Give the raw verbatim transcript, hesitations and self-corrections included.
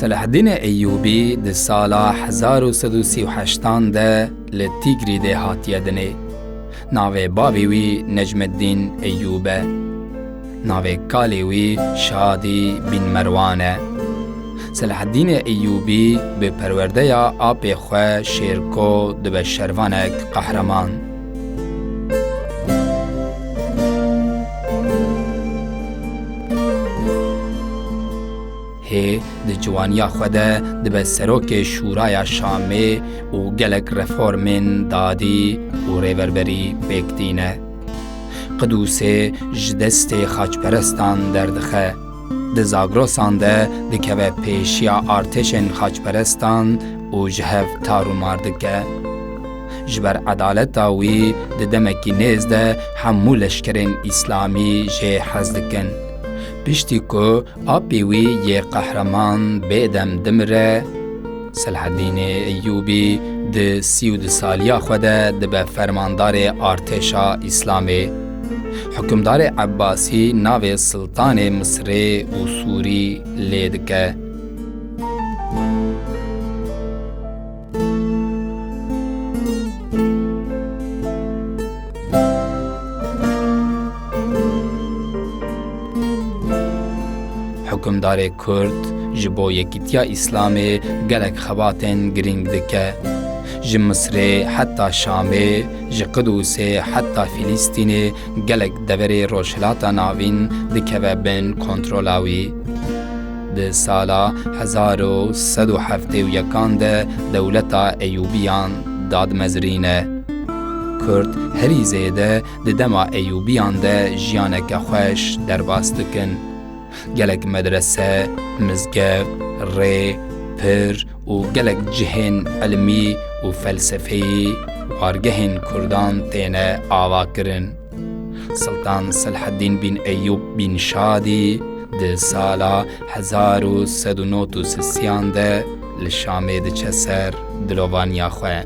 Selaheddînê Eyyûbî di sala hezar û sed û sî û heştan de li Tîgrîdê hatiye dinê. Navê bavê wî Necmeddîn Eyyûb e. Navê kalê wî Şadî bin Merwan e. Selaheddînê Eyyûbî bi perwerdeya apê xwe Şêrko dibe şervanek qehreman. Hê di ciwaniya xwe de dibe serokê Şûraya Şamê û gelek reformên dadî û rêverberî pêk tîne. Qidûsê ji destê xaçperestan derdixe. Di Zagrosan de dikeve pêşiya artêşên xaçperestan û ji hev tar û mar dike. Ji ber edaleta wî di demekî nêz de hemû leşkerên îslamî jê hez dikin. Piştî ku apê wî yê qehreman bêdem dimire, Selaheddînê Eyyûbî di sî û du saliya xwe de dibe fermandarê artêşa Îslamê. Hukimdarê Ebbasî navê Siltanê Misirê û Sûrî lê dike. Hukimdarê Kurd ji bo yekîtiya Îslamê gelek xebatên girîng dike. Ji Misirê heta Şamê, ji Qidûsê heta Filîstînê gelek deverê Rojhilata Navîn dikeve bin kontrola wî. Di sala hezar û sed û heftê û yekan de dewleta Eyûbiyan dadmezirîne. Kurd herî zêde di dema Eyûbiyan de jiyaneke xweş derbas dikin. Gelek medrese, mizgeft, rê, pir û gelek cihên ilmî û felsefeyî wargehên Kurdan têne avakirin. Siltan Selaheddîn bin Eyûb bin Şadî di sala hezar û sed û nod û sisiyan de li Şamê diçe ser dilovaniya xwe.